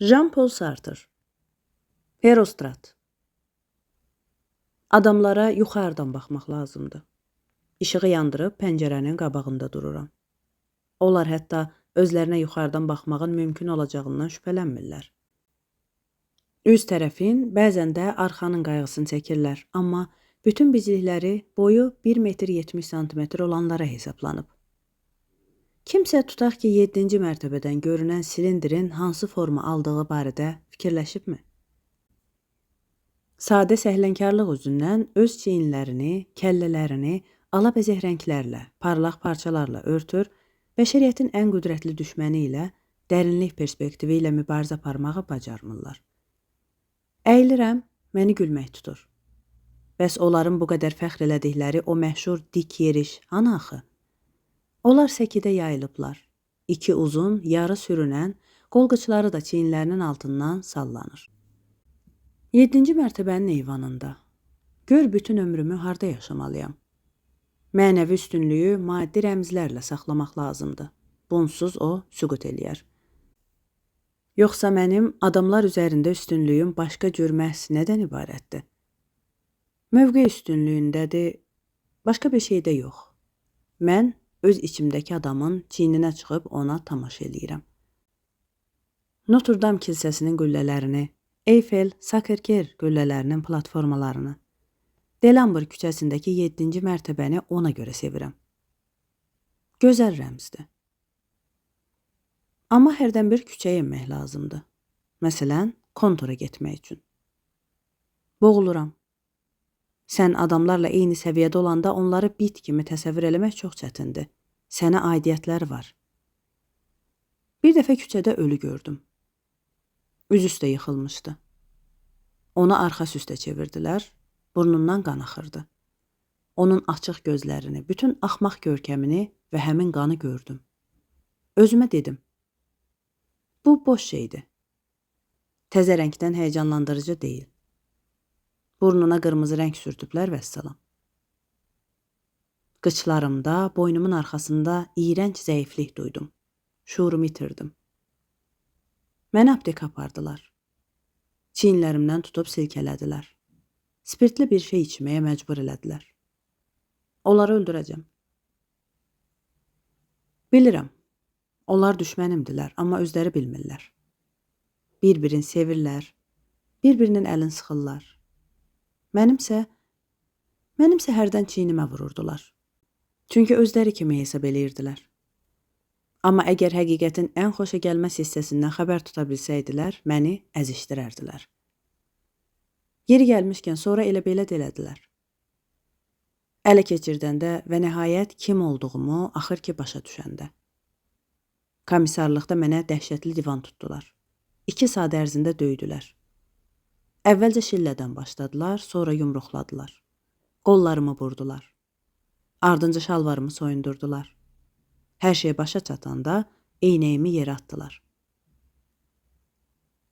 Jean-Paul Sartre. Herostrat. Adamlara yuxarıdan baxmaq lazımdır. İşığı yandırıb pəncərənin qabağında dururam. Onlar hətta özlərinə yuxarıdan baxmağın mümkün olacağından şübhələnmirlər. Üz tərəfin, bəzən də arxanın qayğısını çəkirlər, amma bütün biclikləri boyu 1 metr 70 santimetr olanlara hesablanıb. Kimsə tutaq ki, 7-ci mərtəbədən görünən silindrin hansı forma aldığı barədə fikirləşibmi? Sadə səhlənkarlıq üzündən öz çiyinlərini, kəllələrini alabəzək rənglərlə, parlaq parçalarla örtür, bəşəriyyətin ən qüdrətli düşməni ilə dərinlik perspektivi ilə mübarizə aparmağı bacarmırlar. Əyilirəm, məni gülmək tutur. Bəs onların bu qədər fəxr elədikləri o məşhur dik yeriş hanı axı? Onlar səkidə yayılıblar. İki uzun, yarı sürünən, qol qıçları da çiyinlərinin altından sallanır. 7-ci mərtəbənin eyvanında. Gör bütün ömrümü harda yaşamalıyam. Mənəvi üstünlüyü maddi rəmzlərlə saxlamaq lazımdır. Bunsuz o süqut eləyər. Yoxsa mənim adamlar üzərində üstünlüyüm başqa cür məhz nədən ibarətdir? Mövqe üstünlüyündədir, başqa bir şey də yox. Mən öz içimdəki adamın çiyninə çıxıb ona tamaşa eləyirəm. Notre Dame kilsəsinin qüllələrini, Eiffel, Sacré-Cœur qüllələrinin platformalarını, Delambre küçəsindəki 7-ci mərtəbəni ona görə sevirəm. Gözəl rəmzdir. Amma hərdən bir küçəyə enmək lazımdır. Məsələn, kontora getmək üçün. Boğuluram. Sən adamlarla eyni səviyyədə olanda onları bit kimi təsəvvür eləmək çox çətindir. Sənə aidiyyətləri var. Bir dəfə küçədə ölü gördüm. Üz üstə yıxılmışdı. Onu arxa üstə çevirdilər, burnundan qan axırdı. Onun açıq gözlərini, bütün axmaq görkəmini və həmin qanı gördüm. Özümə dedim: bu boş şeydir. Təzə rəngdən həyəcanlandırıcı deyil. Burnuna qırmızı rəng sürtüblər vəssalam. Qıçlarımda, boynumun arxasında iyrənc zəiflik duydum. Şuurumu itirdim. Məni apteka apardılar. Çiyinlərimdən tutub silkələdilər. Spirtli bir şey içməyə məcbur elədilər. Onları öldürəcəm. Bilirəm, onlar düşmənimdilər, amma özləri bilmirlər. Bir-birini sevirlər, bir-birinin əlini sıxırlar. Mənimsə hərdən çiynimə vururdular. Çünki özləri kimi hesab eləyirdilər. Amma əgər həqiqətin ən xoşagəlməz hissəsindən xəbər tuta bilsəydilər, məni əzişdirərdilər. Yeri gəlmişkən sonra elə belə də elədilər. Ələ keçirdəndə və nəhayət kim olduğumu axır ki başa düşəndə. Komissarlıqda mənə dəhşətli divan tutdular. 2 saat ərzində döydülər. Əvvəlcə şillədən başladılar, sonra yumruqladılar. Qollarımı vurdular. Ardınca şalvarımı soyundurdular. Hər şey başa çatanda eynəyimi yerə atdılar.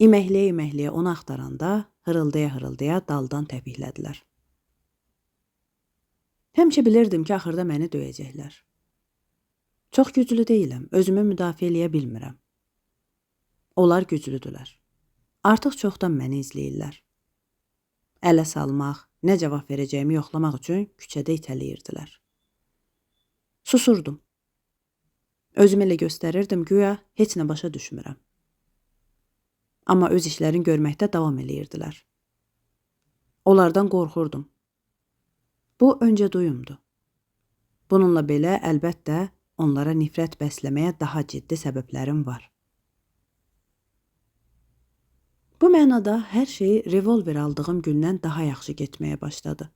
İməkləyə-iməkləyə onu axtaranda hırıldaya-hırıldaya daldan təpiklədilər. Həmişə bilirdim ki, axırda məni döyəcəklər. Çox güclü deyiləm, özümü müdafiə eləyə bilmirəm. Onlar güclüdülər. Artıq çoxdan məni izləyirlər. Ələ salmaq, nə cavab verəcəyimi yoxlamaq üçün küçədə itələyirdilər. Susurdum. Özümü elə göstərirdim, güya heç nə başa düşmürəm. Amma öz işlərini görməkdə davam eləyirdilər. Onlardan qorxurdum. Bu öncə duyumdu. Bununla belə, əlbəttə, onlara nifrət bəsləməyə daha ciddi səbəblərim var. Bu mənada hər şey revolver aldığım gündən daha yaxşı getməyə başladı.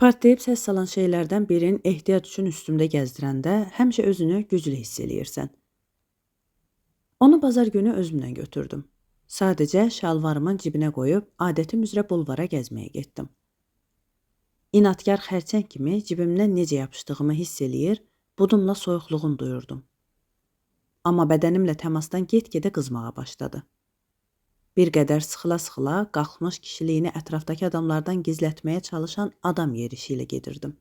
Partlayıb səs salan şeylərdən birini ehtiyat üçün üstümdə gəzdirəndə həmişə özünü güclü hiss eləyirsən. Onu bazar günü özümlə götürdüm. Sadəcə şalvarımın cibinə qoyub adətim üzrə bulvara gəzməyə getdim. İnatkar xərçəng kimi cibimdən necə yapışdığımı hiss eləyir, budumla soyuqluğunu duyurdum. Amma bədənimlə təmasdan get-gedə qızmağa başladı. Bir qədər sıxıla-sıxıla qalxmış kişiliyini ətrafdakı adamlardan gizlətməyə çalışan adam yerişi ilə gedirdim.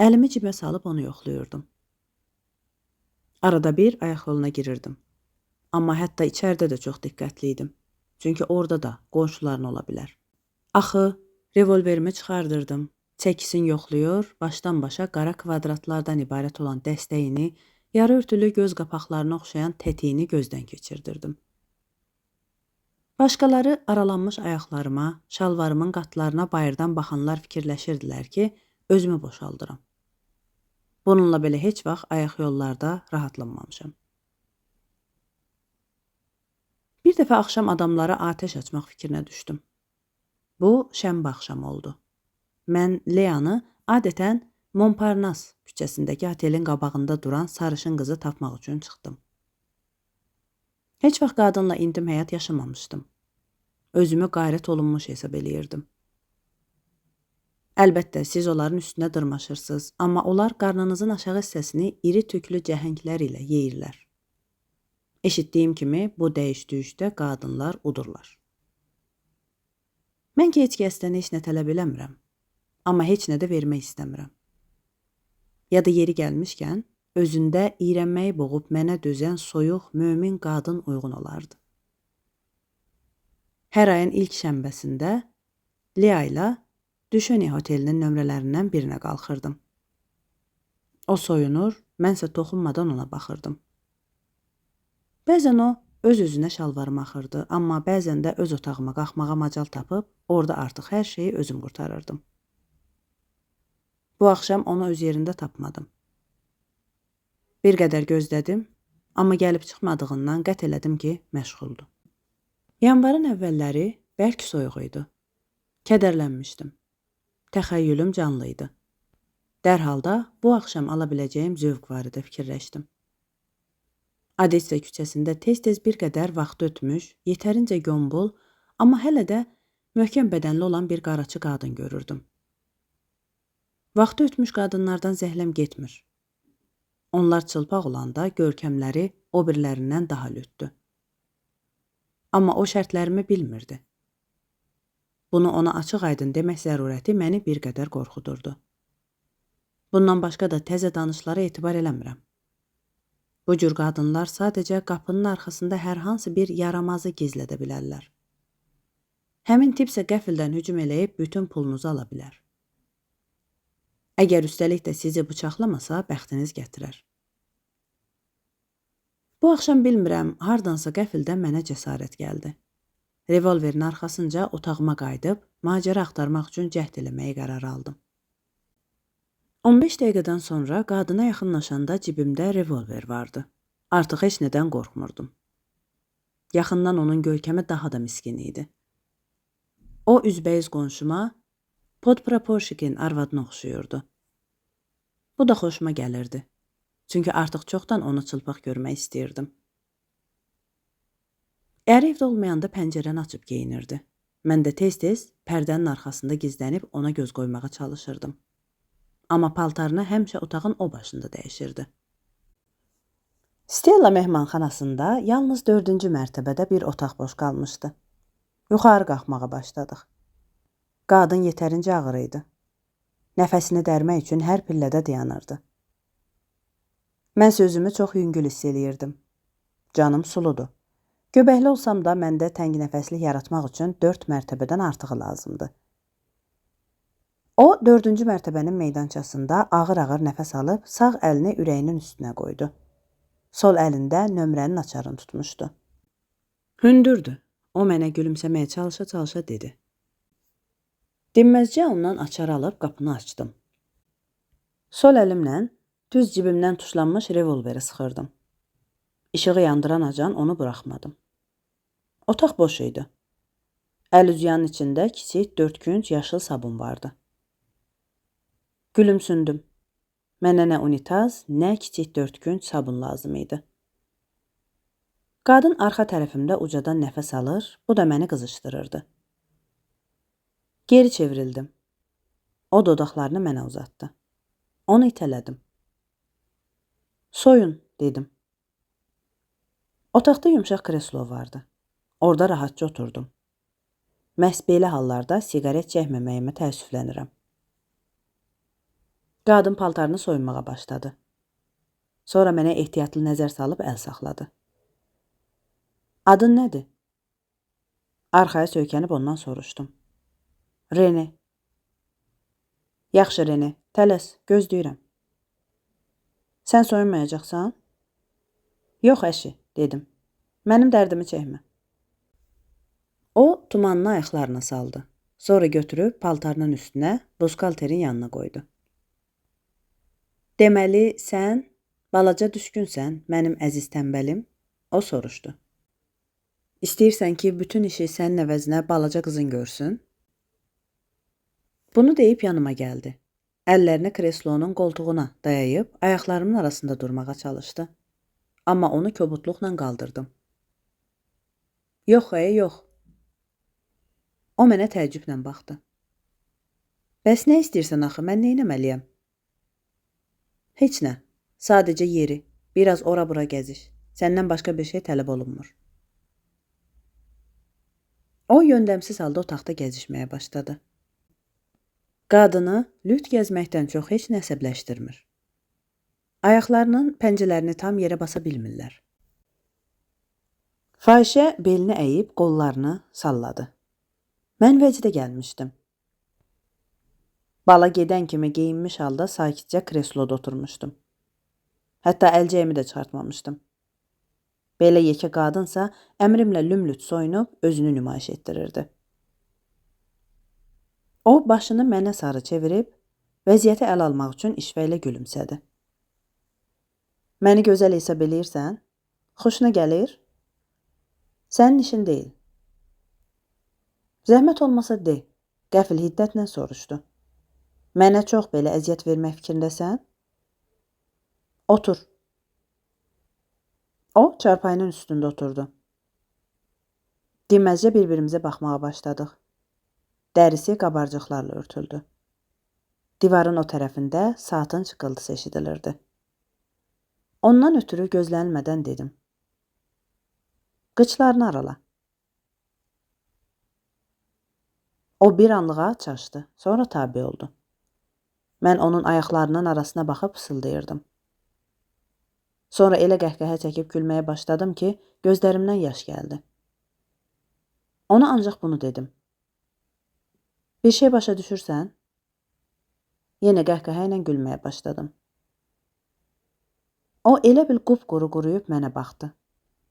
Əlimi cibə salıb onu yoxlayırdım. Arada bir ayaq yoluna girirdim. Amma hətta içəridə də çox diqqətli idim. Çünki orada da qonşuların ola bilər. Axı, revolverimi çıxardırdım. Çəkisin yoxlayır, başdan başa qara kvadratlardan ibarət olan dəstəyini, yarı örtülü göz qapaqlarına oxşayan tətiyini gözdən keçirdirdim. Başqaları aralanmış ayaqlarıma, şalvarımın qatlarına bayırdan baxanlar fikirləşirdilər ki, özümü boşaldıram. Bununla belə heç vaxt ayaq yollarda rahatlanmamışam. Bir dəfə axşam adamlara atəş açmaq fikrinə düşdüm. Bu, şənbə axşamı oldu. Mən Leanı adətən Montparnasse küçəsindəki otelin qabağında duran sarışın qızı tapmaq üçün çıxdım. Heç vaxt qadınla intim həyat yaşamamışdım. Özümü qayrət olunmuş hesab eləyirdim. Əlbəttə, siz onların üstünə dırmaşırsınız, amma onlar qarnınızın aşağı hissəsini iri tüklü cəhənglər ilə yeyirlər. Eşitdiyim kimi bu dəyiş-düyüşdə qadınlar udurlar. Mən ki heç kəsdən heç nə tələb eləmirəm, amma heç nə də vermək istəmirəm. Ya da yeri gəlmişkən, özündə iyrənməyi boğub mənə dözən soyuq, mömin qadın uyğun olardı. Hər ayın ilk şənbəsində Lea ilə Düşoni otelinin nömrələrindən birinə qalxırdım. O soyunur, mənsə toxunmadan ona baxırdım. Bəzən o öz-özünə şalvarımı axırdı, amma bəzən də öz otağıma qalxmağa macal tapıb, orada artıq hər şeyi özüm qurtarırdım. Bu axşam onu öz yerində tapmadım. Bir qədər gözlədim, amma gəlib çıxmadığından qət elədim ki, məşğuldur. Yanvarın əvvəlləri bərk soyuq idi. Kədərlənmişdim. Təxəyyülüm canlı idi. Dərhal da bu axşam ala biləcəyim zövq barədə fikirləşdim. Odessa küçəsində tez-tez bir qədər vaxt ötmüş, yetərincə gombol, amma hələ də möhkəm bədənli olan bir qaraçı qadın görürdüm. Vaxtı ötmüş qadınlardan zəhləm getmir. Onlar çılpaq olanda görkəmləri o birilərindən daha lütdü. Amma o şərtlərimi bilmirdi. Bunu ona açıq-aydın demək zərurəti məni bir qədər qorxudurdu. Bundan başqa da təzə danışlara etibar eləmirəm. Bu cür qadınlar sadəcə qapının arxasında hər hansı bir yaramazı gizlədə bilərlər. Həmin tipsə qəfildən hücum eləyib bütün pulunuzu ala bilər. Əgər üstəlik də sizi bıçaqlamasa, bəxtiniz gətirər. Bu axşam bilmirəm, hardansa qəfildən mənə cəsarət gəldi. Revolverin arxasınca otağıma qayıdıb, macəra axtarmaq üçün cəhd eləməyi qərar aldım. 15 dəqiqədən sonra qadına yaxınlaşanda cibimdə revolver vardı. Artıq heç nədən qorxmurdum. Yaxından onun görkəmi daha da miskin idi. O üzbəüz qonşuma Podpraporşikin arvadına oxşuyurdu. Bu da xoşuma gəlirdi. Çünki artıq çoxdan onu çılpaq görmək istəyirdim. Əri evdə olmayanda pəncərəni açıb geyinirdi. Mən də tez-tez pərdənin arxasında gizlənib ona göz qoymağa çalışırdım. Amma paltarını həmişə otağın o başında dəyişirdi. Stella mehmanxanasında yalnız 4-cü mərtəbədə bir otaq boş qalmışdı. Yuxarı qalxmağa başladıq. Qadın yetərincə ağır idi. Nəfəsini dərmək üçün hər pillədə dayanırdı. Mən sözümü çox yüngül hiss eləyirdim. Canım suludur. Göbəkli olsam da məndə təng nəfəslik yaratmaq üçün 4 mərtəbədən artığı lazımdı. O, 4-cü mərtəbənin meydançasında ağır-ağır nəfəs alıb sağ əlini ürəyinin üstünə qoydu. Sol əlində nömrənin açarını tutmuşdu. Hündürdü. O mənə gülümsəməyə çalışa-çalışa dedi. Dinməzcə ondan açar alıb qapını açdım. Sol əlimlə düz cibimdən tuşlanmış revolveri sıxırdım. İşığı yandıran acan onu buraxmadım. Otaq boş idi. Əl üzyanın içində kiçik dördkünc yaşıl sabun vardı. Gülümsündüm. Mənə nə unitaz, nə kiçik dördkünc sabun lazım idi. Qadın arxa tərəfimdə ucadan nəfəs alır, bu da məni qızışdırırdı. Geri çevrildim. O dodaqlarını mənə uzatdı. Onu itələdim. Soyun, dedim. Otaqda yumşaq kreslo vardı. Orada rahatca oturdum. Məhz belə hallarda siqaret çəkməməyimə təəssüflənirəm. Qadın paltarını soyunmağa başladı. Sonra mənə ehtiyatlı nəzər salıb əl saxladı. Adın nədir? Arxaya söykənib ondan soruşdum. Rene. Yaxşı Rene, tələs, gözləyirəm. Sən soyunmayacaqsan? Yox əşi, dedim. Mənim dərdimi çəkmə. O, tumanını ayaqlarına saldı. Sonra götürüb paltarının üstünə buzkalterin yanına qoydu. Deməli, sən balaca düşkünsən, mənim əziz tənbəlim? O soruşdu. İstəyirsən ki, bütün işi sənin əvəzinə balaca qızın görsün? Bunu deyib yanıma gəldi. Əllərini kreslonun qoltuğuna dayayıb ayaqlarımın arasında durmağa çalışdı. Amma onu kobudluqla qaldırdım. Yox, yox. O mənə təəccüblə baxdı. Bəs nə istəyirsən axı, mən nə etməliyəm? Heç nə. Sadəcə yeri, biraz ora-bura gəziş. Səndən başqa bir şey tələb olunmur. O yöndəmsiz halda otaqda gəzişməyə başladı. Qadını lüt gəzməkdən çox heç nə əsəbləşdirmir. Ayaqlarının pəncələrini tam yerə basa bilmirlər. Fahişə belini əyib qollarını salladı. Mən vəcdə gəlmişdim. Bala gedən kimi geyinmiş halda sakitcə kresloda oturmuşdum. Hətta əlcəyimi də çıxartmamışdım. Belə yekə qadınsa əmrimlə lümlüt soyunub özünü nümayiş etdirirdi. O başını mənə sarı çevirib vəziyyəti əl almaq üçün işvə ilə gülümsədi. Məni gözəl hesab eləyirsən? Xoşuna gəlir? Sənin işin deyil. Zəhmət olmasa de, qəfil hiddətlə soruşdu. Mənə çox belə əziyyət vermək fikrindəsən? Otur. O, çarpayının üstündə oturdu. Dinməzcə bir-birimizə baxmağa başladıq. Dərisi qabarcıqlarla örtüldü. Divarın o tərəfində saatın çıqıltısı eşidilirdi. Ondan ötürü gözlənilmədən dedim. Qıçlarını arala. O bir anlığa çaşdı, sonra tabi oldu. Mən onun ayaqlarının arasına baxıb fısıldayırdım. Sonra elə qəhqəhə çəkib gülməyə başladım ki, gözlərimdən yaş gəldi. Ona ancaq bunu dedim. Bir şey başa düşürsən? Yenə qəhqəhə ilə gülməyə başladım. O elə bil qupquru quruyub mənə baxdı.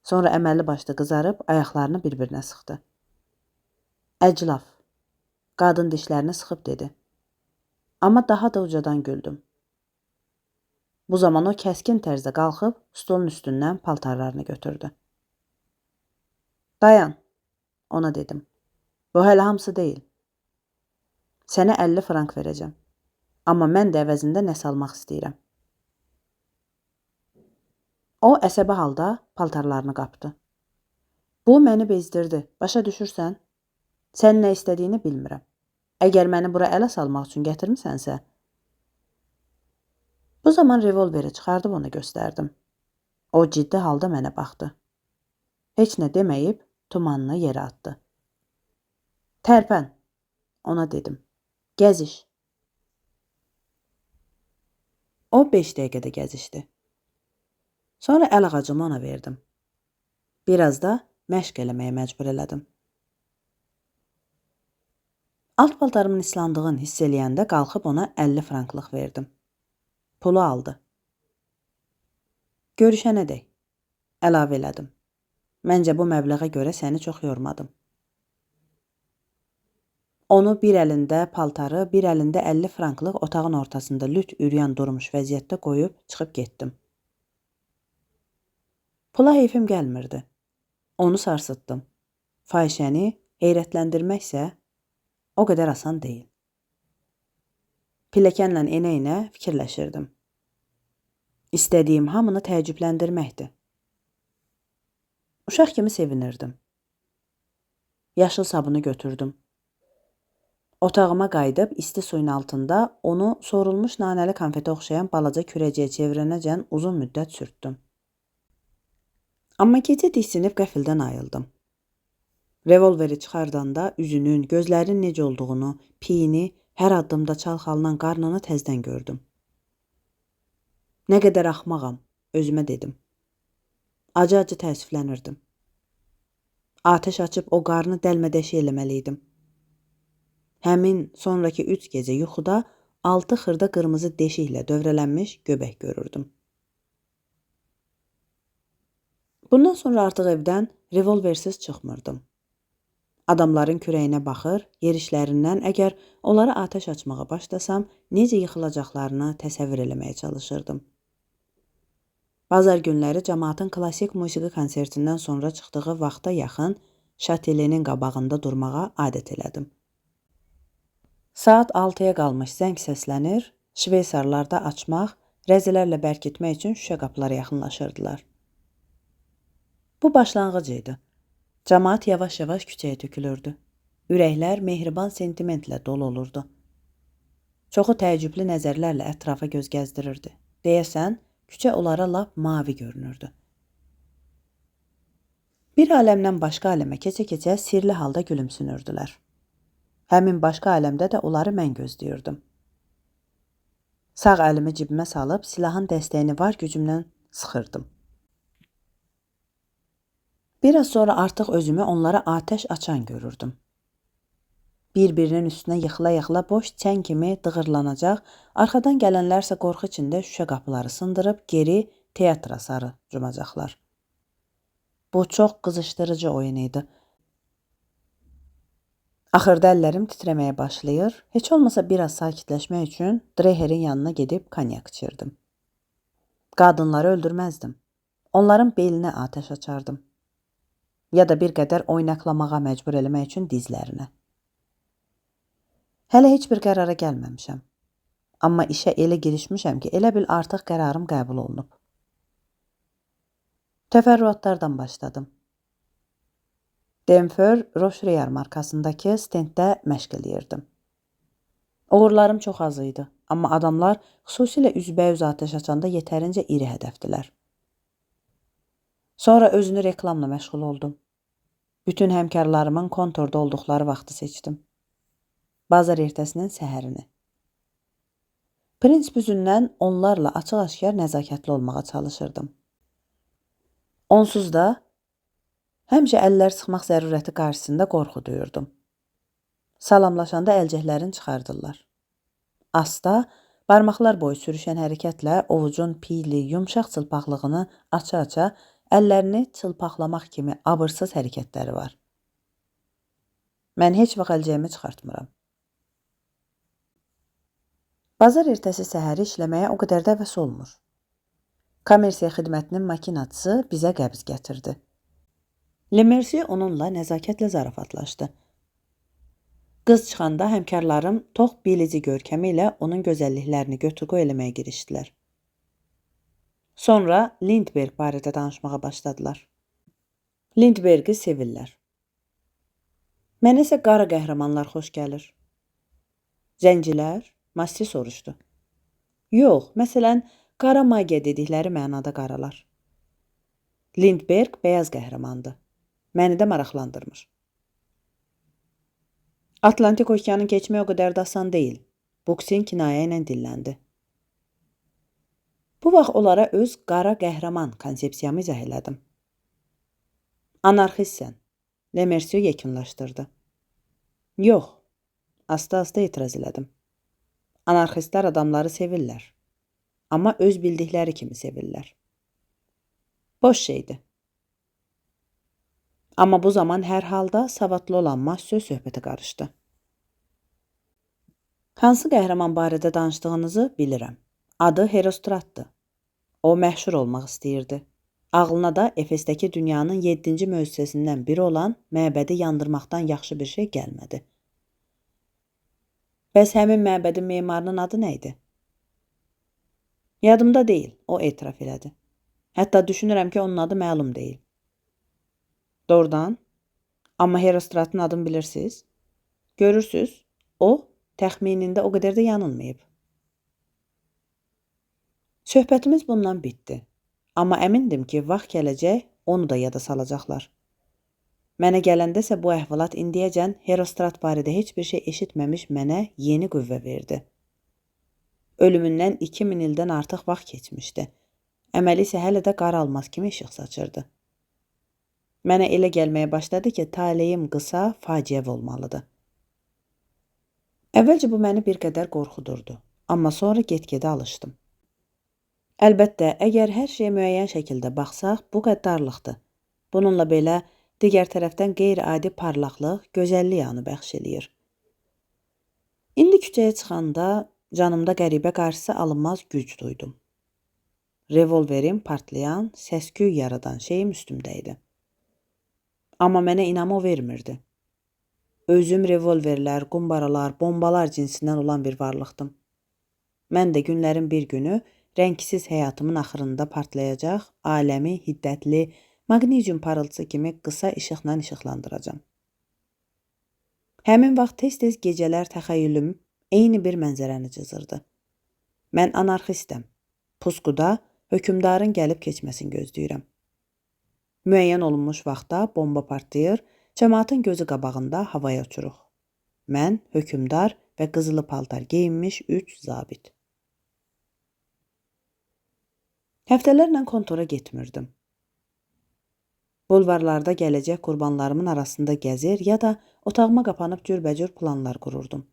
Sonra əməlli başlı qızarıb ayaqlarını bir-birinə sıxdı. Əclaf. Qadın dişlərini sıxıb dedi. Amma daha da ucadan güldüm. Bu zaman o kəskin tərzdə qalxıb stolun üstündən paltarlarını götürdü. Dayan, ona dedim. Bu hələ hamısı deyil. Sənə 50 frank verəcəm. Amma mən də əvəzində nəsə almaq istəyirəm. O əsəbi halda paltarlarını qapdı. Bu məni bezdirdi. Başa düşürsən? Sən nə istədiyini bilmirəm. Əgər məni bura ələ salmaq üçün gətirmisənsə... Bu zaman revolveri çıxardım ona göstərdim. O ciddi halda mənə baxdı. Heç nə deməyib tumanını yerə atdı. Tərpən, ona dedim. Gəziş. O 5 dəqiqədə gəzişdi. Sonra əl ağacımı ona verdim. Biraz da məşq eləməyə məcbur elədim. Alt paltarımın islandığını hiss eləyəndə qalxıb ona 50 franklıq verdim. Pulu aldı. Görüşənədək, əlavə elədim. Məncə bu məbləğə görə səni çox yormadım. Onu bir əlində paltarı, bir əlində 50 franklıq otağın ortasında lüt üryan durmuş vəziyyətdə qoyub çıxıb getdim. Pula heyfim gəlmirdi. Onu sarsıtdım. Fahişəni heyrətləndirməksə o qədər asan deyil. Pilləkənlə enə-enə fikirləşirdim. İstədiyim hamını təəccübləndirməkdir. Uşaq kimi sevinirdim. Yaşıl sabunu götürdüm. Otağıma qayıdıb isti suyun altında onu sorulmuş nanəli konfetə oxşayan balaca kürəcəyə çevirənəcən uzun müddət sürtdüm. Amma gecə diksinib qəfildən ayıldım. Revolveri çıxardanda üzünün, gözlərinin necə olduğunu, piyini, hər addımda çalxalanan qarnını təzdən gördüm. Nə qədər axmağam, özümə dedim. Acı-acı təəssüflənirdim. Atəş açıb o qarnı dəlmədəşi eləməli idim. Həmin sonraki 3 gecə yuxuda 6 xırda qırmızı deşiklə dövrələnmiş göbək görürdüm. Bundan sonra artıq evdən revolversiz çıxmırdım. Adamların kürəyinə baxır, yerişlərindən əgər onlara atəş açmağa başlasam, necə yıxılacaqlarını təsəvvür eləməyə çalışırdım. Bazar günləri camaatın klassik musiqi konsertindən sonra çıxdığı vaxta yaxın Şatelenin qabağında durmağa adət elədim. Saat 6-ya qalmış zəng səslənir, şveysarlar da açmaq, rəzələrlə bərkitmək üçün şüşə qapılara yaxınlaşırdılar. Bu başlanğıc idi. Camaat yavaş-yavaş küçəyə tökülürdü. Ürəklər mehriban sentimentlə dolu olurdu. Çoxu təəccüblü nəzərlərlə ətrafa göz gəzdirirdi. Deyəsən, küçə onlara lap mavi görünürdü. Bir aləmdən başqa aləmə keçə-keçə sirli halda gülümsünürdülər. Həmin başqa aləmdə də onları mən gözləyirdim. Sağ əlimi cibimə salıb silahın dəstəyini var gücümdən sıxırdım. Biraz sonra artıq özümü onlara atəş açan görürdüm. Bir-birinin üstünə yıxıla-yıxıla boş çən kimi dığırlanacaq, arxadan gələnlərsə qorxu içində şüşə qapıları sındırıb geri teatra sarı cumacaqlar. Bu çox qızışdırıcı oyun idi. Axırda əllərim titrəməyə başlayır, heç olmasa biraz sakitləşmək üçün Dreherin yanına gedib konyak içirdim. Qadınları öldürməzdim. Onların belinə atəş açardım. Ya da bir qədər oynaqlamağa məcbur eləmək üçün dizlərinə. Hələ heç bir qərara gəlməmişəm. Amma işə elə girişmişəm ki, elə bil artıq qərarım qəbul olunub. Təfərrüatlardan başladım. Denför Roşriyar markasındakı stenddə məşq eləyirdim. Uğurlarım çox az idi, amma adamlar xüsusilə üzbəüz atəş açanda yetərincə iri hədəfdilər. Sonra özünü reklamla məşğul oldum. Bütün həmkarlarımın kontorda olduqları vaxtı seçdim. Bazar ertəsinin səhərini. Prinsip üzündən onlarla açıq-aşkar nəzakətli olmağa çalışırdım. Onsuz da həmişə əllər sıxmaq zərurəti qarşısında qorxu duyurdum. Salamlaşanda əlcəklərini çıxardırlar. Asta, barmaqlar boyu sürüşən hərəkətlə ovucun piyli, yumşaq çılpaqlığını aça-aça əllərini çılpaqlamaq kimi abırsız hərəkətləri var. Mən heç vaxt əlcəyimi çıxartmıram. Bazar ertəsi səhəri işləməyə o qədər də həvəs olmur. Kommersiya xidmətinin makinacısı bizə qəbz gətirdi. Lemersi onunla nəzakətlə zarafatlaşdı. Qız çıxanda həmkarlarım tox bilici görkəmi ilə onun gözəlliklərini götür-qoy eləməyə girişdilər. Sonra Lindberg barədə danışmağa başladılar. Lindbergi sevirlər. Mənə isə qara qəhrəmanlar xoş gəlir. Zəncilər? Massi soruşdu. Yox, məsələn, qara magiya dedikləri mənada qaralar. Lindberg bəyaz qəhrəmandır. Məni də maraqlandırmır. Atlantik okeanı keçmək o qədər də asan deyil. Buksin kinayə ilə dilləndi. Bu vaxt onlara öz qara qəhrəman konsepsiyamı izah elədim. Anarxistsən, Lemersiyo yekunlaşdırdı. Yox, asta-asta etiraz elədim. Anarxistlər adamları sevirlər, amma öz bildikləri kimi sevirlər. Boş şeydir. Amma bu zaman hər halda savadlı olan Massio söhbətə qarışdı. Hansı qəhrəman barədə danışdığınızı bilirəm. Adı Herostratdır. O məşhur olmaq istəyirdi. Ağlına da Efesdəki dünyanın 7-ci möcüzəsindən biri olan məbədi yandırmaqdan yaxşı bir şey gəlmədi. Bəs həmin məbədin memarının adı nə idi? Yadımda deyil, o etiraf elədi. Hətta düşünürəm ki, onun adı məlum deyil. Doğrudan? Amma Herostratın adını bilirsiniz? Görürsüz, o təxminində o qədər də yanılmayıb. Söhbətimiz bundan bitdi. Amma əmindim ki, vaxt gələcək, onu da yada salacaqlar. Mənə gələndə isə bu əhvalat indiyəcən Herostrat barədə heç bir şey eşitməmiş mənə yeni qüvvə verdi. Ölümündən 2000 ildən artıq vaxt keçmişdi. Əməli isə hələ də qara almaz kimi işıq saçırdı. Mənə elə gəlməyə başladı ki, taleyim qısa, faciəvi olmalıdır. Əvvəlcə bu məni bir qədər qorxudurdu, amma sonra get-gedə alışdım. Əlbəttə, əgər hər şeyə müəyyən şəkildə baxsaq, bu qəddarlıqdır. Bununla belə, digər tərəfdən qeyri-adi parlaqlıq, gözəllik anı bəxş eləyir. İndi küçəyə çıxanda canımda qəribə qarşısı alınmaz güc duydum. Revolverim partlayan, səs-küy yaradan şeyim üstümdə idi. Amma mənə inamı o vermirdi. Özüm revolverlər, qumbaralar, bombalar cinsindən olan bir varlıqdım. Mən də günlərin bir günü rəngsiz həyatımın axırında partlayacaq, aləmi hiddətli maqnezium parıltısı kimi qısa işıqla işıqlandıracam. Həmin vaxt tez-tez gecələr təxəyyülüm eyni bir mənzərəni cızırdı. Mən anarxistəm. Pusquda hökmdarın gəlib keçməsini gözləyirəm. Müəyyən olunmuş vaxtda bomba partlayır, cəmaatın gözü qabağında havaya uçuruq. Mən, hökmdar və qızılı paltar geyinmiş 3 zabit. Həftələrlə kontora getmirdim. Bulvarlarda gələcək qurbanlarımın arasında gəzir ya da otağıma qapanıb cürbəcür planlar qururdum.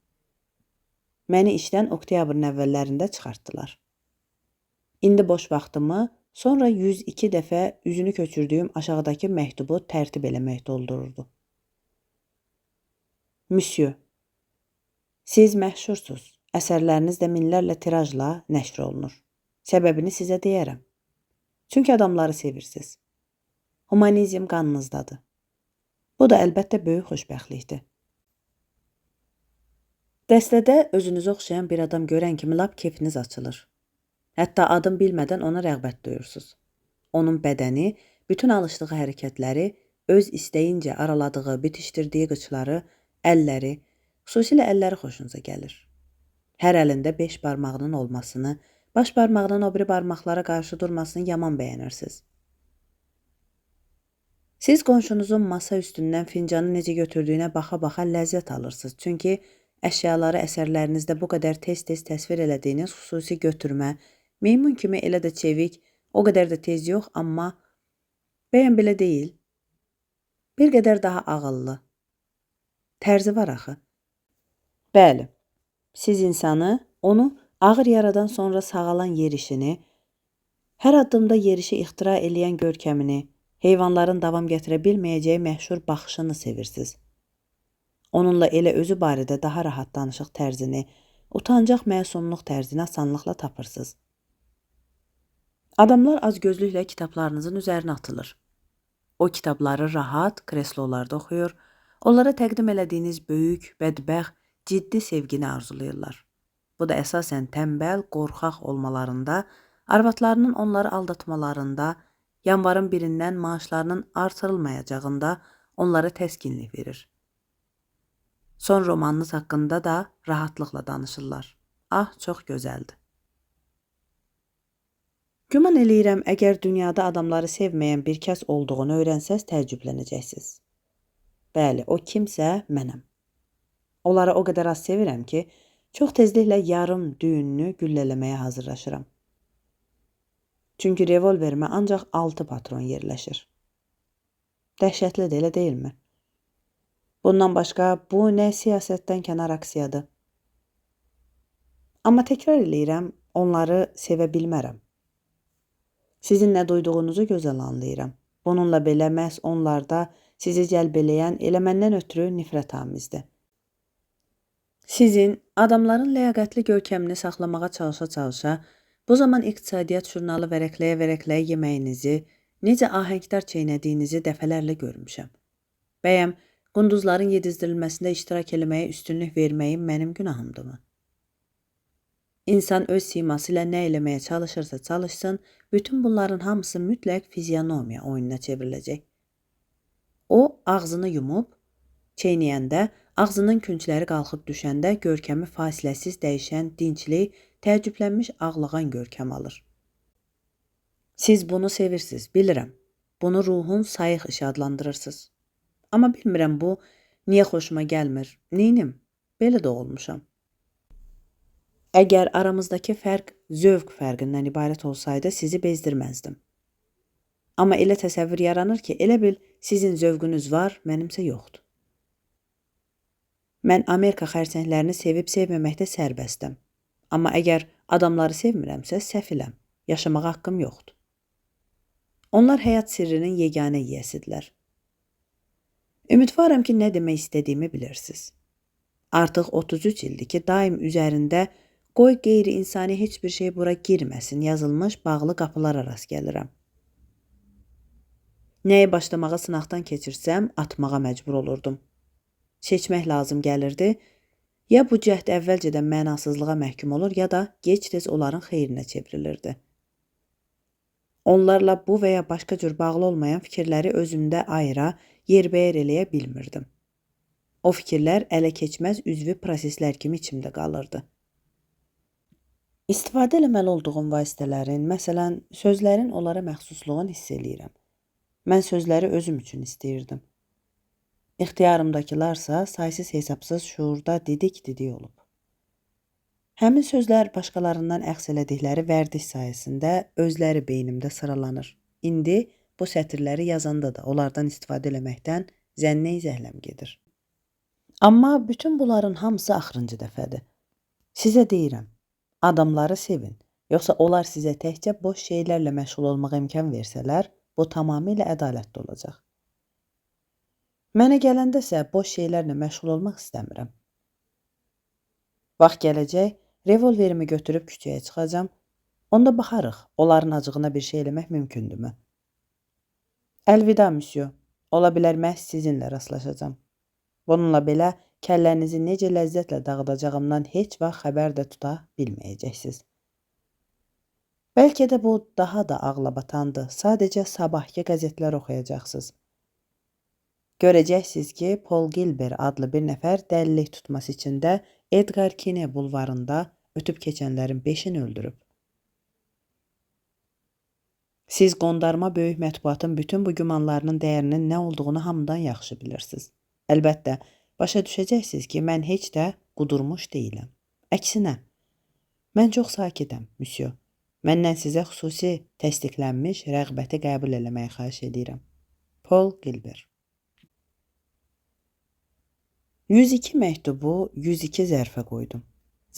Məni işdən oktyabrın əvvəllərində çıxartdılar. İndi boş vaxtımı sonra 102 dəfə üzünü köçürdüyüm aşağıdakı məktubu tərtib eləmək doldururdu. Müsyo, siz məşhursuz. Əsərləriniz də minlərlə tirajla nəşr olunur. Səbəbini sizə deyərəm. Çünki adamları sevirsiniz. Humanizm qanınızdadır. Bu da əlbəttə böyük xoşbəxtlikdir. Dəstədə özünüzə oxşayan bir adam görən kimi lap kefiniz açılır. Hətta adım bilmədən ona rəğbət duyursunuz. Onun bədəni, bütün alışdığı hərəkətləri, öz istəyincə araladığı, bitişdirdiyi qıçları, əlləri, xüsusilə əlləri xoşunuza gəlir. Hər əlində 5 barmağının olmasını, baş barmağının o biri barmaqlara qarşı durmasını yaman bəyənirsiniz. Siz qonşunuzun masa üstündən fincanı necə götürdüyünə baxa-baxa ləzzət alırsınız. Çünki əşyaları əsərlərinizdə bu qədər tez-tez təsvir elədiyiniz xüsusi götürmə, meymun kimi elə də çevik, o qədər də tez yox, amma bəyən belə deyil. Bir qədər daha ağıllı. Tərzi var axı. Bəli, siz insanı, onu ağır yaradan sonra sağalan yerişini, hər addımda yerişi ixtira eləyən görkəmini, heyvanların davam gətirə bilməyəcəyi məşhur baxışını sevirsiniz. Onunla elə özü barədə daha rahat danışıq tərzini, utancaq məsumluq tərzini asanlıqla tapırsınız. Adamlar acgözlüklə kitablarınızın üzərinə atılır. O kitabları rahat kreslolarda oxuyur, onlara təqdim elədiyiniz böyük, bədbəxt, ciddi sevgini arzulayırlar. Bu da əsasən tənbəl, qorxaq olmalarında, arvadlarının onları aldatmalarında, yanvarın birindən maaşlarının artırılmayacağında onlara təskinlik verir. Son romanınız haqqında da rahatlıqla danışırlar. Ah, çox gözəldir. Güman eləyirəm, əgər dünyada adamları sevməyən bir kəs olduğunu öyrənsəz təəccüblənəcəksiniz. Bəli, o kimsə mənəm. Onları o qədər az sevirəm ki, çox tezliklə yarım düyününü güllələməyə hazırlaşıram. Çünki revolverimə ancaq 6 patron yerləşir. Dəhşətlidir, elə deyilmi? Bundan başqa bu nə siyasətdən kənar aksiyadır. Amma təkrar eləyirəm, onları sevə bilmərəm. Sizin nə duyduğunuzu gözəl anlayıram. Bununla belə məhz onlarda sizi cəlb eləyən elə məndən ötrü nifrətamizdir. Sizin adamların ləyaqətli görkəmini saxlamağa çalışa-çalışa, bu zaman İqtisadiyyat jurnalı vərəqləyə-vərəqləyə yeməyinizi, necə ahəngdar çeynədiyinizi dəfələrlə görmüşəm. Bəyəm, qunduzların yedizdirilməsində iştirak eləməyə üstünlük verməyim mənim günahımdırmı? İnsan öz siması ilə nə eləməyə çalışırsa çalışsın, bütün bunların hamısı mütləq fizionomiya oyununa çevriləcək. O, ağzını yumub, çeynəyəndə, ağzının küncləri qalxıb düşəndə görkəmi fasiləsiz dəyişən dinclik, təəccüblənmiş ağlağan görkəm alır. Siz bunu sevirsiniz, bilirəm. Bunu ruhun sayıq işi adlandırırsınız. Amma bilmirəm bu niyə xoşuma gəlmir, neynim? Belə doğulmuşam. Əgər aramızdakı fərq zövq fərqindən ibarət olsaydı, sizi bezdirməzdim. Amma elə təsəvvür yaranır ki, elə bil sizin zövqünüz var, mənimsə yoxdur. Mən Amerika xərsənglərini sevib-sevməməkdə sərbəstəm. Amma əgər adamları sevmirəmsə, səfiləm. Yaşamağa haqqım yoxdur. Onlar həyat sirrinin yeganə yiyəsidirlər. Ümidvaram ki, nə demək istədiyimi bilirsiniz. Artıq 33 ildir ki, daim üzərində qoy qeyri-insani heç bir şey bura girməsin yazılmış bağlı qapılara rast gəlirəm. Nəyi başlamağa sınaqdan keçirsəm, atmağa məcbur olurdum. Seçmək lazım gəlirdi. Ya bu cəhd əvvəlcədən mənasızlığa məhkum olur, ya da gec-tez onların xeyrinə çevrilirdi. Onlarla bu və ya başqa cür bağlı olmayan fikirləri özümdə ayıra, yerbəyer eləyə bilmirdim. O fikirlər ələ keçməz üzvü proseslər kimi içimdə qalırdı. İstifadə eləməli olduğum vasitələrin, məsələn, sözlərin onlara məxsusluğunu hiss eləyirəm. Mən sözləri özüm üçün istəyirdim. İxtiyarımdakılarsa saysız hesabsız şuurda didik-didik olub. Həmin sözlər başqalarından əxz elədikləri vərdiş sayəsində özləri beynimdə sıralanır. İndi bu sətirləri yazanda da onlardan istifadə eləməkdən zənnə zəhləm gedir. Amma bütün bunların hamısı axırıncı dəfədir. Sizə deyirəm, adamları sevin. Yoxsa onlar sizə təkcə boş şeylərlə məşğul olmağa imkan versələr, bu tamamilə ədalətli olacaq. Mənə gələndəsə boş şeylərlə məşğul olmaq istəmirəm. Vaxt gələcək, revolverimi götürüb küçəyə çıxacam. Onda baxarıq, onların acığına bir şey eləmək mümkündürmü? Əlvida, müsyo. Ola bilər məhz sizinlə rastlaşacam. Bununla belə kəllənizi necə ləzzətlə dağıdacağımdan heç vaxt xəbər də tuta bilməyəcəksiniz. Bəlkə də bu daha da ağlabatandır. Sadəcə sabahki qəzetlər oxuyacaqsınız. Görəcəksiniz ki, Paul Gilbert adlı bir nəfər dəlilik tutması içində Edgar Kine bulvarında ötüb keçənlərin 5-ini öldürüb. Siz qondarma böyük mətbuatın bütün bu gümanlarının dəyərinin nə olduğunu hamıdan yaxşı bilirsiniz. Əlbəttə, başa düşəcəksiniz ki, mən heç də qudurmuş deyiləm. Əksinə, mən çox sakitəm, müsyo. Məndən sizə xüsusi təsdiqlənmiş rəğbəti qəbul eləməyi xahiş edirəm. Paul Gilbert. 102 məktubu 102 zərfə qoydum.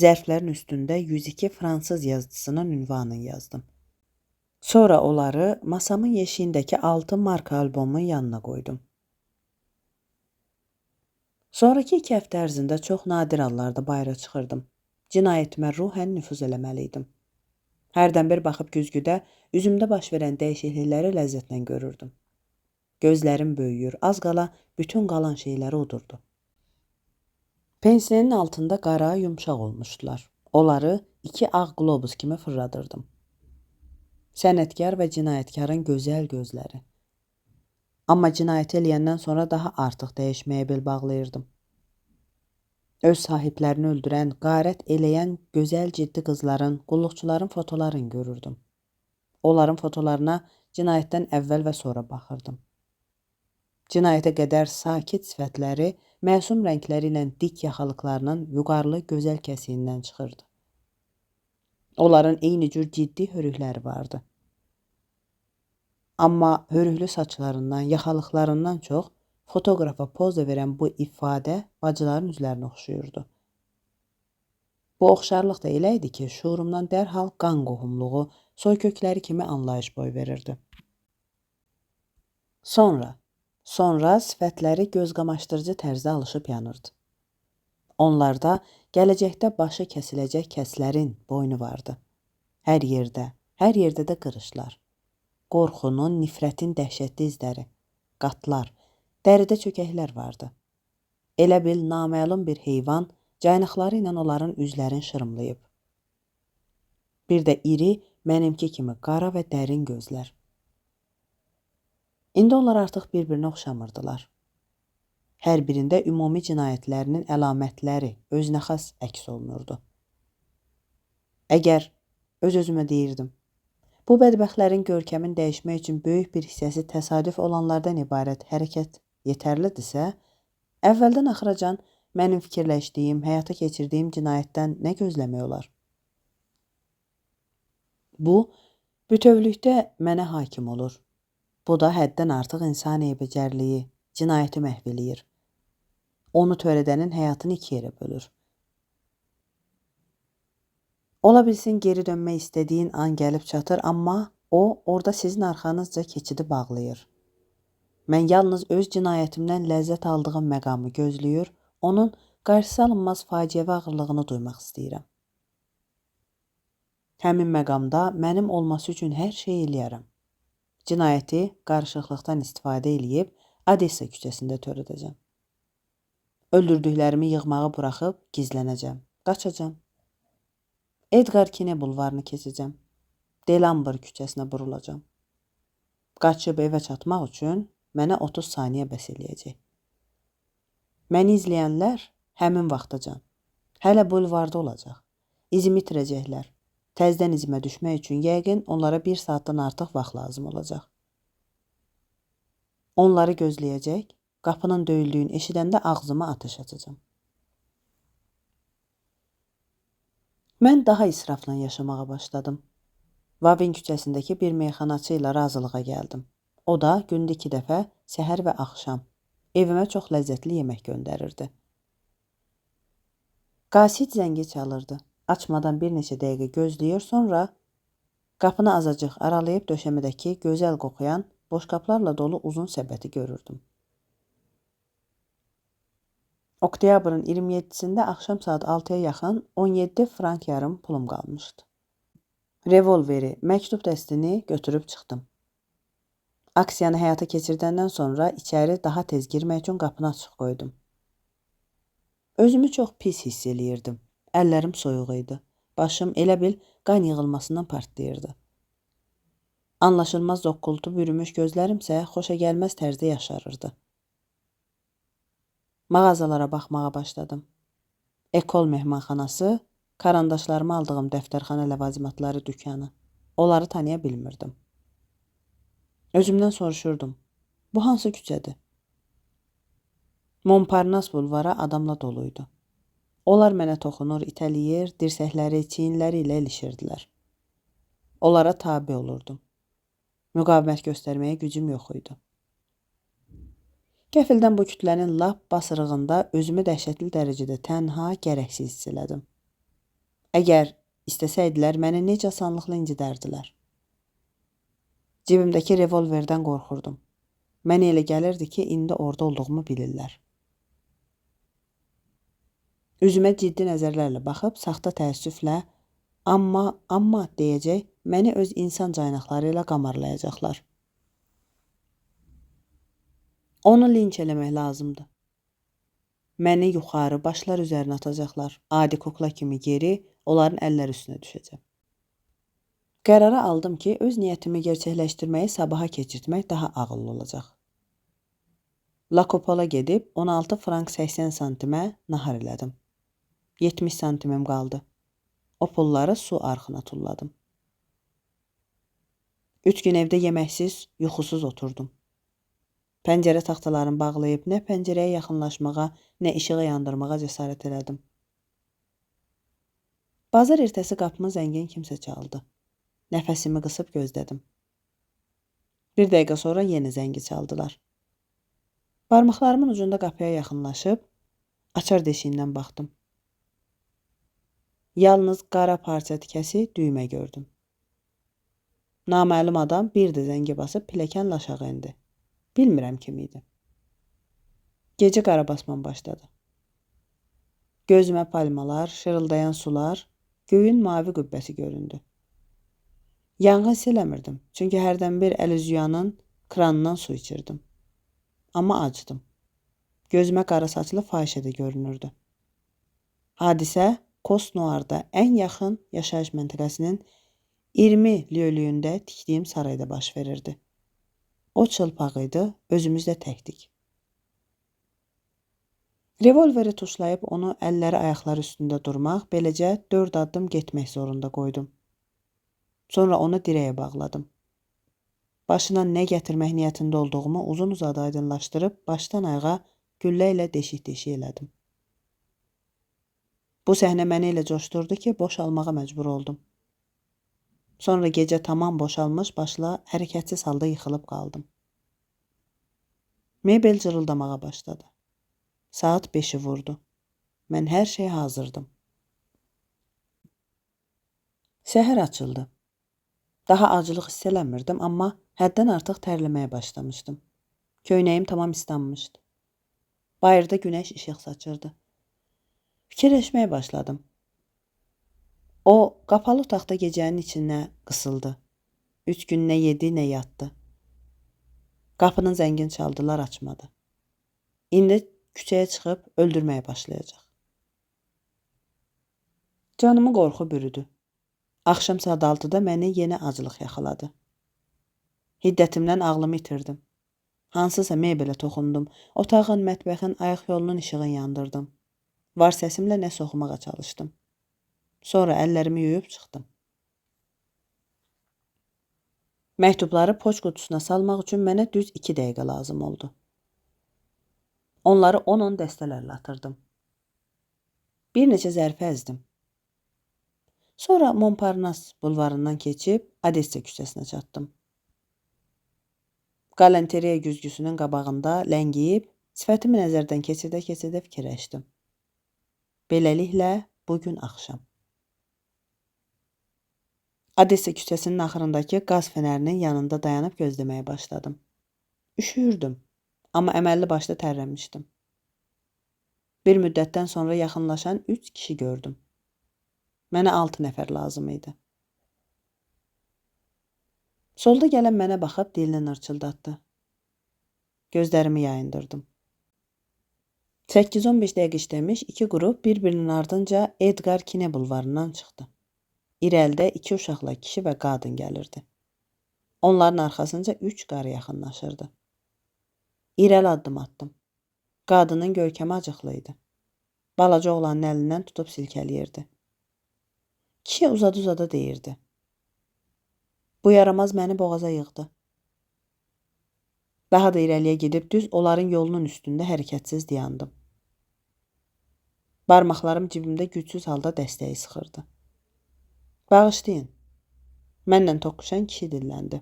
Zərflərin üstündə 102 fransız yazıcısının ünvanını yazdım. Sonra onları masamın yeşiyindəki 6 marka albomun yanına qoydum. Sonraki 2 həftə ərzində çox nadir hallarda bayıra çıxırdım. Cinayətimə ruhən nüfuz eləməli idim. Hərdən bir baxıb güzgüdə üzümdə baş verən dəyişiklikləri ləzzətlə görürdüm. Gözlərim böyüyür, az qala bütün qalan şeyləri udurdu. Pensinin altında qara, yumşaq olmuşdular. Onları 2 ağ qlobus kimi fırladırdım. Sənətkar və cinayətkarın gözəl gözləri. Amma cinayət eləyəndən sonra daha artıq dəyişməyə bel bağlayırdım. Öz sahiblərini öldürən, qarət eləyən gözəl ciddi qızların, qulluqçuların fotolarını görürdüm. Onların fotolarına cinayətdən əvvəl və sonra baxırdım. Cinayətə qədər sakit sifətləri məsum rəngləri ilə dik yaxalıqlarının vüqarlı gözəl kəsiyindən çıxırdı. Onların eyni cür ciddi hörükləri vardı. Amma hörüklü saçlarından, yaxalıqlarından çox fotoqrafa poza verən bu ifadə bacıların üzlərinə oxşayırdı. Bu oxşarlıq da elə idi ki, şuurumdan dərhal qan qohumluğu, soykökləri kimi anlayış boy verirdi. Sonra sifətləri gözqamaşdırıcı tərzdə alışıb yanırdı. Onlarda gələcəkdə başı kəsiləcək kəslərin boynu vardı. Hər yerdə də qırışlar. Qorxunun, nifrətin dəhşətli izləri, qatlar, dəridə çökəklər vardı. Elə bil naməlum bir heyvan caynaqları ilə onların üzlərini şırımlayıb. Bir də iri, mənimki kimi qara və dərin gözlər. İndi onlar artıq bir-birinə oxşamırdılar. Hər birində ümumi cinayətlərinin əlamətləri özünə xas əks olunurdu. Əgər öz-özümə deyirdim, bu bədbəxtlərin görkəmin dəyişmək üçün böyük bir hissəsi təsadüf olanlardan ibarət hərəkət yetərlidirsə, əvvəldən axıracan mənim fikirləşdiyim, həyata keçirdiyim cinayətdən nə gözləmək olar? Bu, bütövlükdə mənə hakim olur. Bu da həddən artıq insan eybəcərliyi, cinayəti məhv eləyir. Onu törədənin həyatını iki yerə bölür. Ola bilsin geri dönmək istədiyin an gəlib çatır, amma o orada sizin arxanızca keçidi bağlayır. Mən yalnız öz cinayətimdən ləzzət aldığım məqamı gözləyir, onun qarşısı alınmaz faciəvi ağırlığını duymaq istəyirəm. Həmin məqamda mənim olması üçün hər şey eləyərəm. Cinayəti qarışıqlıqdan istifadə eləyib Odessa küçəsində törədəcəm. Öldürdüklərimi yığmağı buraxıb gizlənəcəm, qaçacam. Edgar Kine bulvarını keçəcəm. Delambr küçəsinə burulacam. Qaçıb evə çatmaq üçün mənə 30 saniyə bəs eləyəcək. Məni izləyənlər həmin vaxtacan hələ bulvarda olacaq. İzimi itirəcəklər. Təzdən izimə düşmək üçün yəqin onlara bir saatdan artıq vaxt lazım olacaq. Onları gözləyəcək, qapının döyüldüyünü eşidəndə ağzıma atəş açacağam. Mən daha israfla yaşamağa başladım. Vavin küçəsindəki bir meyxanaçı ilə razılığa gəldim. O da gündə 2 dəfə, səhər və axşam evimə çox ləzzətli yemək göndərirdi. Qasid zəngi çalırdı. Açmadan bir neçə dəqiqə gözləyir, sonra qapını azacıq aralayıb döşəmədəki gözəl qoxuyan boşqablarla dolu uzun səbəti görürdüm. Oktyabrın 27-sində axşam saat 6-ya yaxın 17 frank yarım pulum qalmışdı. Revolveri, məktub dəstini götürüb çıxdım. Aksiyanı həyata keçirdəndən sonra içəri daha tez girmək üçün qapını açıq qoydum. Özümü çox pis hiss eləyirdim. Əllərim soyuq idi. Başım elə bil qan yığılmasından partlayırdı. Anlaşılmaz zoqqultu bürümüş gözlərim isə xoşagəlməz tərzdə yaşarırdı. Mağazalara baxmağa başladım. Ekol mehmanxanası, karandaşlarımı aldığım dəftərxana ləvazimatları dükanı. Onları tanıya bilmirdim. Özümdən soruşurdum. Bu hansı küçədir? Montparnasse bulvarı adamla doluydu. Onlar mənə toxunur, itələyir, dirsəkləri, çiyinləri ilə ilişirdilər. Onlara tabe olurdum. Müqavimət göstərməyə gücüm yox idi. Qəfildən bu kütlənin lap basırığında özümü dəhşətli dərəcədə tənha, gərəksiz hiss elədim. Əgər istəsəydilər, məni necə asanlıqla incidərdilər. Cibimdəki revolverdən qorxurdum. Mənə elə gəlirdi ki, indi orada olduğumu bilirlər. Üzümə ciddi nəzərlərlə baxıb, saxta təəssüflə amma, amma deyəcək, məni öz insan caynaqları ilə qamarlayacaqlar. Onu linç eləmək lazımdır. Məni yuxarı, başlar üzərinə atacaqlar. Adi kukla kimi geri, onların əlləri üstünə düşəcəm. Qərara aldım ki, öz niyyətimi gerçəkləşdirməyi sabaha keçirtmək daha ağıllı olacaq. La Copola gedib 16 frank 80 santimə nahar elədim. 70 santimim qaldı. O pulları su arxına tulladım. 3 gün evdə yeməksiz, yuxusuz oturdum. Pəncərə taxtalarını bağlayıb nə pəncərəyə yaxınlaşmağa, nə işığı yandırmağa cəsarət elədim. Bazar ertəsi qapımı zəngin kimsə çaldı. Nəfəsimi qısıb gözlədim. Bir dəqiqə sonra yenə zəngi çaldılar. Barmaqlarımın ucunda qapıya yaxınlaşıb açar deşiyindən baxdım. Yalnız qara parça tikəsi düymə gördüm. Naməlum adam bir də zəngə basıb pilləkənlə aşağı endi. Bilmirəm kim idi. Gecə qarabasman başladı. Gözümə palmalar, şırıldayan sular, göyün mavi qübbəsi göründü. Yanğın hiss eləmirdim, çünki hərdən bir əl-üzüyanın kranından su içirdim. Amma acdım. Gözümə qara saçlı fahişə də görünürdü. Hadisə Kosnoarda ən yaxın yaşayış məntəqəsinin 20 lyölüyündə tikdiyim sarayda baş verirdi. O çılpaq idi, özümüz də təkdik. Revolveri tuşlayıb onu əlləri ayaqları üstündə durmaq, beləcə 4 addım getmək zorunda qoydum. Sonra onu dirəyə bağladım. Başına nə gətirmək niyyətində olduğumu uzun-uzadı aydınlaşdırıb başdan ayağa güllə ilə deşik-deşik elədim. Bu səhnə məni elə coşdurdu ki, boşalmağa məcbur oldum. Sonra gecə tamam boşalmış başla hərəkətsiz halda yıxılıb qaldım. Mebel cırıldamağa başladı. Saat 5-i vurdu. Mən hər şeyə hazırdım. Səhər açıldı. Daha acılıq hiss eləmirdim, amma həddən artıq tərləməyə başlamışdım. Köynəyim tamam islanmışdı. Bayırda günəş işıq saçırdı. Fikirləşməyə başladım. O, qapalı otaqda gecənin içinə qısıldı. 3 gün nə yedi, nə yatdı. Qapının zəngini çaldılar, açmadı. İndi küçəyə çıxıb öldürməyə başlayacaq. Canımı qorxu bürüdü. Axşam saat 6-da məni yenə aclıq yaxaladı. Hiddətimdən ağlımı itirdim. Hansısa mebelə toxundum. Otağın, mətbəxin, ayaq yolunun işığını yandırdım. Var səsimlə nəsə oxumağa çalışdım. Sonra əllərimi yuyub çıxdım. Məktubları poçt qutusuna salmaq üçün mənə düz 2 dəqiqə lazım oldu. Onları 10-10 dəstələrlə atırdım. Bir neçə zərfə əzdim. Sonra Montparnasse bulvarından keçib Odessa küçəsinə çatdım. Qalanteriya güzgüsünün qabağında ləngiyib, sifətimi nəzərdən keçirdə-keçirdə fikirləşdim. Beləliklə, bugün axşam. Odessa küçəsinin axırındakı qaz fənərinin yanında dayanıb gözləməyə başladım. Üşüyürdüm, amma əməlli başlı tərləmişdim. Bir müddətdən sonra yaxınlaşan 3 kişi gördüm. Mənə 6 nəfər lazım idi. Solda gələn mənə baxıb dilini nırçıldatdı. Gözlərimi yayındırdım. 8-15 dəqiqə işləmiş 2 qrup bir-birinin ardınca Edgar Kine bulvarından çıxdı. İrəlidə 2 uşaqla kişi və qadın gəlirdi. Onların arxasınca 3 qarı yaxınlaşırdı. İrəli addım atdım. Qadının görkəmi acıqlı idi. Balaca oğlanın əlindən tutub silkələyirdi. Kişi uzada-uzada deyirdi. Bu yaramaz məni boğaza yığdı. Daha da irəliyə gedib düz onların yolunun üstündə hərəkətsiz dayandım. Barmaqlarım cibimdə gücsüz halda dəstəyi sıxırdı. Bağışlayın. Mənlə toqquşan kişi dilləndi.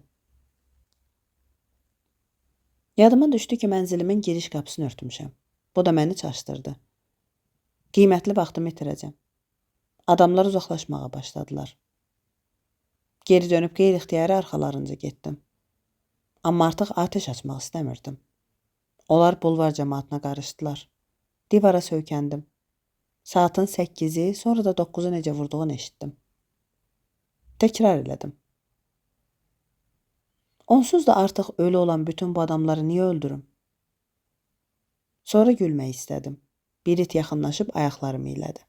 Yadıma düşdü ki, mənzilimin giriş qapısını örtmüşəm. Bu da məni çaşdırdı. Qiymətli vaxtımı itirəcəm. Adamlar uzaqlaşmağa başladılar. Geri dönüb qeyri-ixtiyari arxalarınca getdim. Amma artıq atəş açmaq istəmirdim. Onlar bulvar cəmaatına qarışdılar. Divara söykəndim. Saatın 8-i, sonra da 9-u necə vurduğunu eşitdim. Təkrar elədim. Onsuz da artıq ölü olan bütün bu adamları niyə öldürüm? Sonra gülmək istədim. Bir it yaxınlaşıb ayaqlarımı ilədi.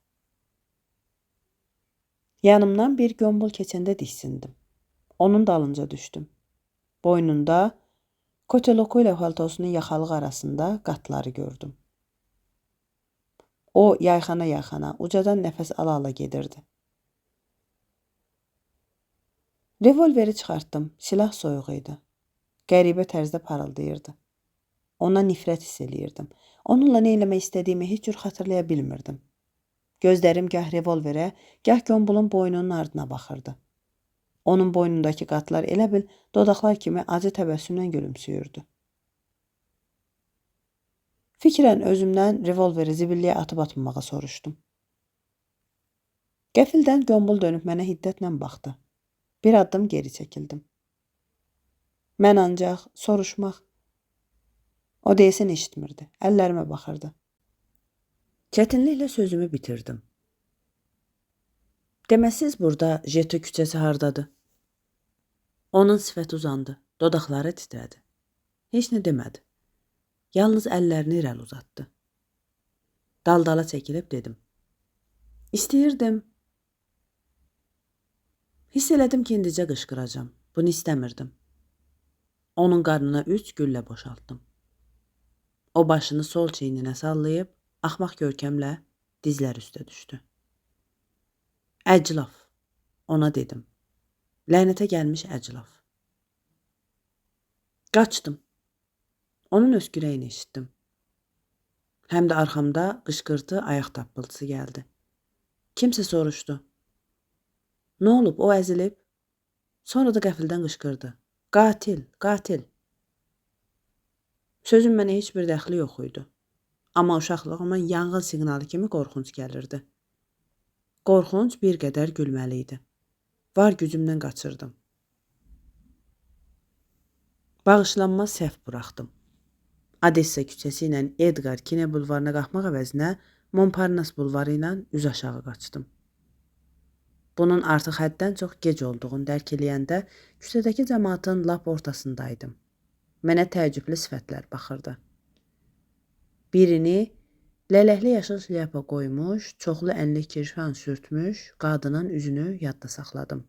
Yanımdan bir gömbul keçəndə diksindim. Onun dalınca düşdüm. Boynunda koteloku ilə paltosunun yaxalığı arasında qatları gördüm. O yayxana-yayxana, ucadan nəfəs ala-ala gedirdi. Revolveri çıxartdım. Silah soyuq idi. Qəribə tərzdə parıldayırdı. Ona nifrət hiss eləyirdim. Onunla nə eləmək istədiyimi heç cür xatırlaya bilmirdim. Gözlərim gah revolverə, gah gömbulun boynunun ardına baxırdı. Onun boynundakı qatlar elə bil dodaqlar kimi acı təbəssümlə gülümsüyürdü. Fikrən özümdən revolveri zibilliyə atıb atmamağa soruşdum. Qəfildən gömbul dönüb mənə hiddətlə baxdı. Bir addım geri çəkildim. Mən ancaq soruşmaq. O deyəsən eşitmirdi. Əllərimə baxırdı. Çətinliklə sözümü bitirdim. Deməsiz burada Jeto küçəsi hardadır? Onun sifəti uzandı, dodaqları titrədi. Heç nə demədi. Yalnız əllərini irəli uzatdı. Dal-dala çəkilib dedim. İstəyirdim. Hiss elədim ki, indicə qışqıracam. Bunu istəmirdim. Onun qarnına 3 güllə boşaltdım. O başını sol çiyninə sallayıb, axmaq görkəmlə dizlər üstə düşdü. Əclaf, ona dedim. Lənətə gəlmiş əclaf. Qaçdım. Onun öskürəyini eşitdim. Həm də arxamda qışqırtı, ayaq tappıltısı gəldi. Kimsə soruşdu. Nə olub, o əzilib? Sonra da qəfildən qışqırdı. Qatil, qatil. Sözün mənə heç bir dəxli yox idi. Amma uşaqlığıma yanğın siqnalı kimi qorxunc gəlirdi. Qorxunc bir qədər gülməli idi. Var gücümdən qaçırdım. Bağışlanmaz səhv buraxdım. Odessa küçəsi ilə Edgar Kine bulvarına qalxmaq əvəzinə Montparnasse bulvarı ilə üz aşağı qaçdım. Bunun artıq həddən çox gec olduğunu dərk eləyəndə küçədəki cəmaatın lap ortasındaydım. Mənə təəccüblü sifətlər baxırdı. Birini lələkli yaşıl şlyapa qoymuş, çoxlu ənlik kirşan sürtmüş qadının üzünü yadda saxladım.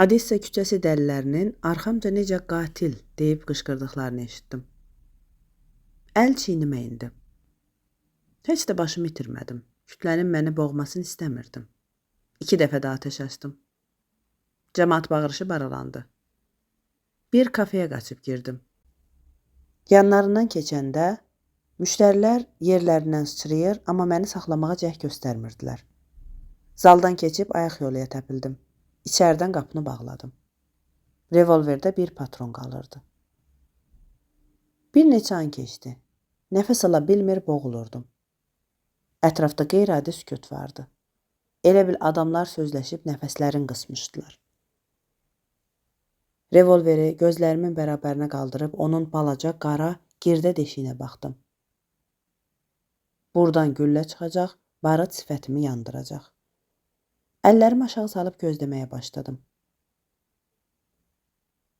Odessa küçəsi dəlilərinin arxamca necə qatil deyib qışqırdıqlarını eşitdim. Əl çiynimə indi. Heç də başımı itirmədim. Kütlənin məni boğmasını istəmirdim. 2 dəfə də atəş açdım. Cəmaat bağırışı baralandı. Bir kafeyə qaçıb girdim. Yanlarından keçəndə müştərilər yerlərindən sıçrayır, amma məni saxlamağa cəhd göstərmirdilər. Zaldan keçib ayaq yoluya təpildim. İçəridən qapını bağladım. Revolverdə bir patron qalırdı. Bir neçə an keçdi. Nəfəs ala bilmir, boğulurdum. Ətrafda qeyri-adi sükut vardı. Elə bil adamlar sözləşib nəfəslərini qısmışdılar. Revolveri gözlərimin bərabərinə qaldırıb onun balaca qara girdə deşiyinə baxdım. Buradan güllə çıxacaq, barıt sifətimi yandıracaq. Əllərimi aşağı salıb gözləməyə başladım.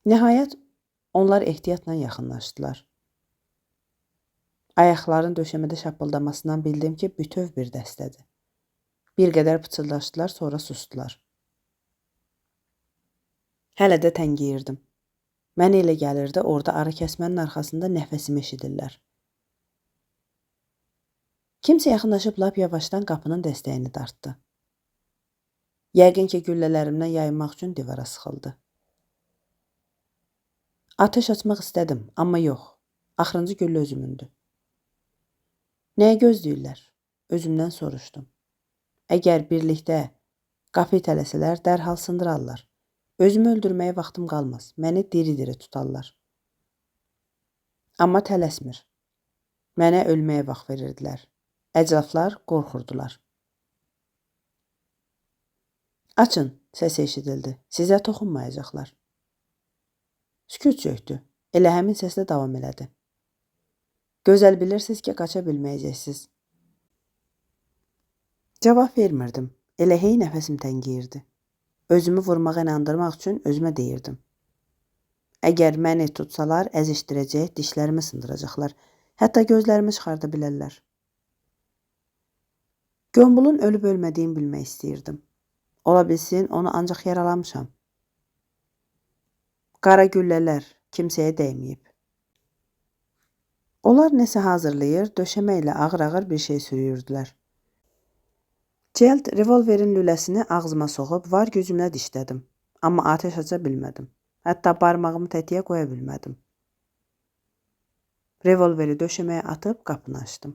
Nəhayət, onlar ehtiyatla yaxınlaşdılar. Ayaqların döşəmədə şappıldamasından bildim ki, bütöv bir dəstədir. Bir qədər pıçıldaşdılar, sonra susdular. Hələ də təngiyirdim. Mənə elə gəlirdi, orada ara kəsmənin arxasında nəfəsimi eşidirlər. Kimsə yaxınlaşıb lap yavaşdan qapının dəstəyini dartdı. Yəqin ki, güllələrimdən yayınmaq üçün divara sıxıldı. Atəş açmaq istədim, amma yox. Axırıncı güllə özümündü. Nəyi gözləyirlər? Özümdən soruşdum. Əgər birlikdə qapı itələsələr, dərhal sındırarlar. Özümü öldürməyə vaxtım qalmaz. Məni diri-diri tutarlar. Amma tələsmir. Mənə ölməyə vaxt verirdilər. Əclaflar qorxurdular. Açın, səsi eşidildi. Sizə toxunmayacaqlar. Sükut çökdü. Elə həmin səslə davam elədi. Gözəl bilirsiniz ki, qaça bilməyəcəksiniz. Cavab vermirdim. Elə hey nəfəsim təngiyirdi. Özümü vurmağa inandırmaq üçün özümə deyirdim. Əgər məni tutsalar, əzişdirəcək, dişlərimi sındıracaqlar. Hətta gözlərimi çıxarda bilərlər. Gömbulun ölüb ölmədiyini bilmək istəyirdim. Ola bilsin, onu ancaq yaralamışam. Qara güllələr kimsəyə dəyməyib. Onlar nəsə hazırlayır, döşəmə ilə ağır-ağır bir şey sürüyürdülər. Cəld revolverin lüləsini ağzıma soxub var gücümlə dişlədim. Amma atəş aça bilmədim. Hətta barmağımı tətiyə qoya bilmədim. Revolveri döşəməyə atıb qapını açdım.